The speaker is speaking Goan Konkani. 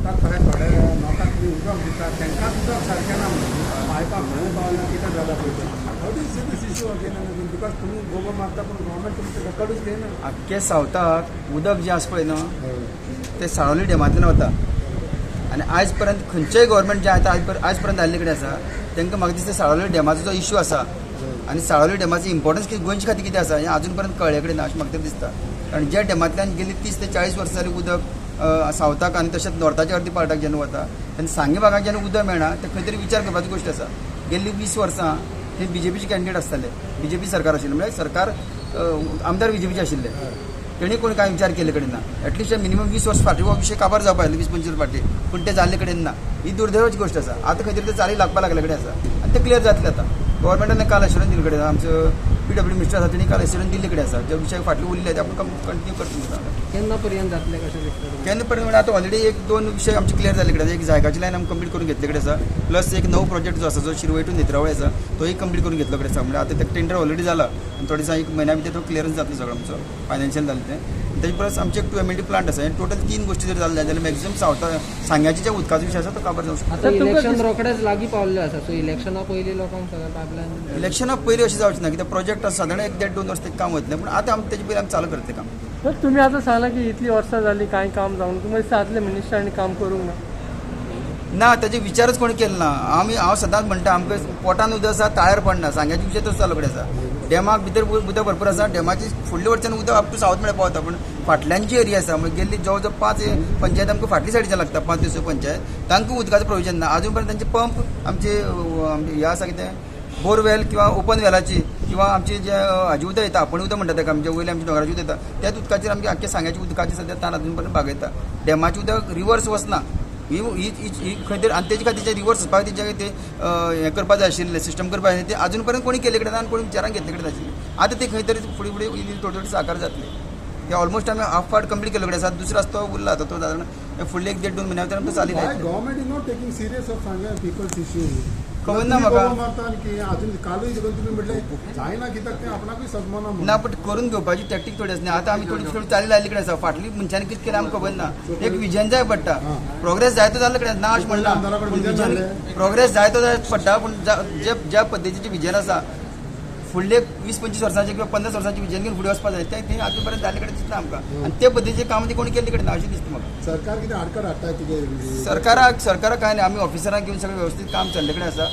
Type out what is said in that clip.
सावथाक खरें थोडे लोकांक तुमी उदक दिता, तांकांच उदक सारकें ना म्हणून पायपां खंय पावला, कितें जाला पळय. How do see this issue again and again? Because तुमी गोबो मारता पूण गव्हर्मेंट तुमचें दखलूच घेयना. आख्खे सावथाक उदक जें आसा पळय न्हू, तें साळोली डॅमांतल्यान वता आनी आयज पर्यंत खंयचेय गव्हर्मेंट जें आतां आयज पर्यंत आयिल्ले कडेन आसा, तांकां म्हाका दिसता साळोली डॅमाचो जो इश्यू आसा आनी साळोली डॅमाची इम्पॉर्टन्स कितें, गोंयचे खातीर कितें आसा, हें अजून पर्यंत कळ्ळे कडेन ना अशें म्हाका तरी दिसता. कारण ज्या डॅमांतल्यान गेली 30 ते 40 वर्सां जालीं उदक सावथाक आनी तशेंच नॉर्थाच्या अर्दी पार्टाक जेन्ना वता तेन्ना सांगे भागाक जेन्ना उदक मेळना, तें खंय तरी विचार करपाची गोश्ट आसा. गेल्ली 20 वर्सां हे बीजेपीचे कॅन्डिडेट आसताले, बीजेपी सरकार आशिल्लें, म्हळ्यार सरकार आमदार बीजेपीचे आशिल्ले. तेणी कोणी कांय विचार केल्ले कडेन ना. एटलिस्ट मिनिमम 20 वर्स फाटीं हो विशय काबार जावपा आयले, 20-25 वर्स फाटीं, पूण ते जाल्ले कडेन ना. ही दुर्दैवाची गोश्ट आसा. आतां खंय तरी ते चाली लागपा लागले कडेन आसा आनी ते क्लियर जातले. आतां गव्हर्मेंटान काल एश्युरन्स दिल्ले कडेन, आमचो पीडब्ल्यू मिनिस्टर आसा, तेणी काल एश्युरन्स दिल्ले कडेन आसा, जे विशय फाटले उरले ते आपूण कंटिन्यू करतले. केन्ना पर्यंत जातले कशें दिसता तुमकां? केन्ना पर्यंत म्हणल्यार आतां ऑलरेडी एक दोन विशय आमचे क्लियर जाल्ले कडेन आसा. एक जायकाची लायन आमी कंप्लीट करून घेतले कडेन आसा, प्लस एक नवो प्रोजेक्ट जो आसा, जो शिरवय टू नेत्रावळी आसा, तोय कंप्लीट करून घेतलो कडेन आसा. म्हणजे आतां ते टेंडर ऑलरेडी जाला आनी थोडे दिसां, एक म्हयन्या भितर तो क्लियरन्स जातलो सगळो आमचो, फायनान्शियल जालें तें. तेजे प्लस आमचे एक 2 एमएलडी प्लांट आसा. हे टोटल तीन गोश्टी जर जाल्ले जाल्यार मॅक्झिमम सावथा सांग्याचे जे उदकाचो विशय आसा तो काबार जावंक शकता. आतां इलेक्शन रोखडेच लागीं पावल्ले आसा, सो इलेक्शना पयलीं लोकांक सगळें पायपलायन इलेक्शना पयलीं अशें जावचें ना, कित्याक प्रोजेक्ट आसा, सादारण एक देड दोन वर्स तें काम वतलें, पूण आतां आमी तेजे पयलीं आमी चालू करतले काम. तर तुम्ही आता सांगला की इतली वर्सां जाली कांय काम जावंक, तुमकां दिसता आदले मिनिस्टरांनी काम करूंक ना? ना, ताजे विचारच कोणी केलो ना. आमी, हांव सदांच म्हणटा, आमकां पोटान उदक आसा, ताळ्यार पडना. सांग्याचे विशय तसो जाल्लो कडेन आसा. डॅमाक भितर उदक भरपूर आसा. डॅमाची फुडल्या वटच्यान उदक अप टू सावथ म्हळ्यार पावता, पूण फाटल्यान जी एरिया आसा, म्हणजे गेल्ली जवळ जवळ पांच पंचायत आमकां फाटली सायडीच्यान लागता, पांच ते स पंचायत, तांकां उदकाचें प्रोविजन ना. अजून पर्यंत तांचे पंप आमचे आमचे हे आसा, कितें, बोरवेल किंवा ओपन वेलाची किंवा आमचे जे हाजी उदक येता, आपण उदक म्हणटा ताका, आमचे वयले आमच्या दोंगराचे उदक येता, त्याच उदकाचेर आमचे आख्खे सांग्याचे उदकाचे सद्या ताण अजून पर्यंत भागयता. डॅमाचें उदक रिवर्स वचना. ही ही ही ही खंय तरी आनी तेजे खातीर जे रिवर्स वचपा खातीर जे ते हें करपा जाय आशिल्लें, सिस्टम करपा जाय आशिल्लें, ते अजून पर्यंत कोणी केल्ले कडेन ना आनी कोणी विचारान घेतले कडेन नाशिल्लें. आतां ते खंय तरी फुडें फुडें इल्ली थोडी थोडी साकार जातले. ते ऑलमोस्ट आमी हाफ पार्ट कंप्लीट केल्ले कडेन आसा. दुसरो आसा तो उरला. आतां तो सादारण फुडले एक देड दोन म्हयन्या भितर आमकां चाली Why जातली. government is not taking serious of Sanguem people's issue? खबर ना म्हाका. मारता आनी की अजून कालूय देखून तुमी म्हटलें जायना, कित्याक तें आपणाकूय सजमना म्हणून. ना, बट करून घेवपाची टॅक्टीक थोडी आसना. आतां आमी थोडी थोडी चाली लायल्ली कडेन आसा. फाटली मनशांनी कितें केलें आमकां खबर ना. एक विजन जाय पडटा. प्रोग्रेस जायतो जाल्ले कडेन ना अशें म्हणना. आमदारा कडेन पूण विजन विजन जाल्लें. प्रोग्रेस जायतो जायत पडटा, पूण जे ज्या पद्दतीचें विजन आसा, फुडले 20-25 वर्सांचे किंवा 15 वर्सांचे विजन घेवन फुडें वचपा जाय, तें तें आजून पर्यंत जाल्ले कडेन दिसना आमकां आनी ते पद्दतीचें काम ती कोणी केल्ले कडेन ना अशें दिसता म्हाका. सरकार कितें आडखळ हाडटा कितें? सरकाराक कांय ना. आमी ऑफिसरांक घेवन सगळें वेवस्थीत काम चल्ले कडेन आसा.